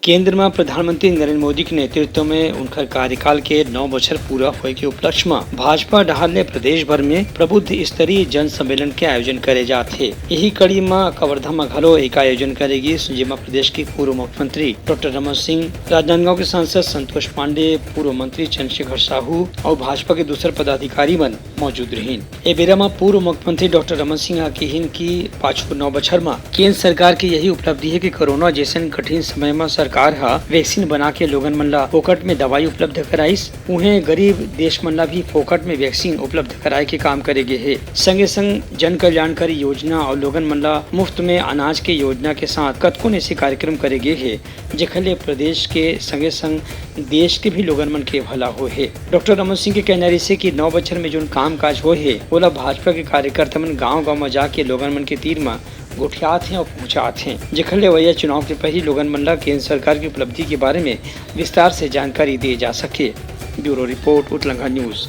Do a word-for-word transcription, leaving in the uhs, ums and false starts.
केंद्र म प्रधानमंत्री नरेंद्र मोदी के नेतृत्व में उनकर कार्यकाल के नौ बछर पूरा होए के उपलक्ष्य म भाजपा डहार ले प्रदेश भर में प्रबुद्ध स्तरीय जन सम्मेलन के आयोजन करे जात हे। यही कड़ी म कवर्धा म घलो एक आयोजन करे गिस, जेमा प्रदेश के पूर्व मुख्यमंत्री डॉक्टर रमन सिंह, राजनांदगांव के सांसद संतोष पांडे, पूर्व मंत्री चंद्रशेखर साहू अउ भाजपा के दूसर पदाधिकारी मन मौजूद रहिन। ए बेरा म पूर्व मुख्यमंत्री डॉक्टर रमन सिंह ह किहिन कि पाछू नौ बछर म केंद्र सरकार के यही उपलब्धि हे कि कोरोना जैसन कठिन समय म सरकार ह वैक्सीन बना के लोगन मन ला फोकट में दवाई उपलब्ध कराइस। उहें गरीब देश मन ला भी फोकट में वैक्सीन उपलब्ध कराए के काम करे गे हे। संगे संग जन कल्याणकारी योजना अउ लोगन मन ला मुफ्त में अनाज के योजना के साथ कतकोन ऐसे कार्यक्रम करे गे हे, जेखर ले प्रदेश के संगे संग देश के भी लोगन मन के भला होए हे। डॉक्टर रमन सिंह के कहना रहिसे कि नौ बछर में जोन काम काज होए हे, ओला भाजपा के कार्यकर्ता मन गांव-गांव म जाके लोगन मन के तीर म गोठियात हें अउ पहुंचात हें, जेखर ले अवइया चुनाव के पहिली लोगन मन ला केंद्र सरकार की उपलब्धि के बारे में विस्तार से जानकारी दिए जा सके। Bureau report, Utlangha news.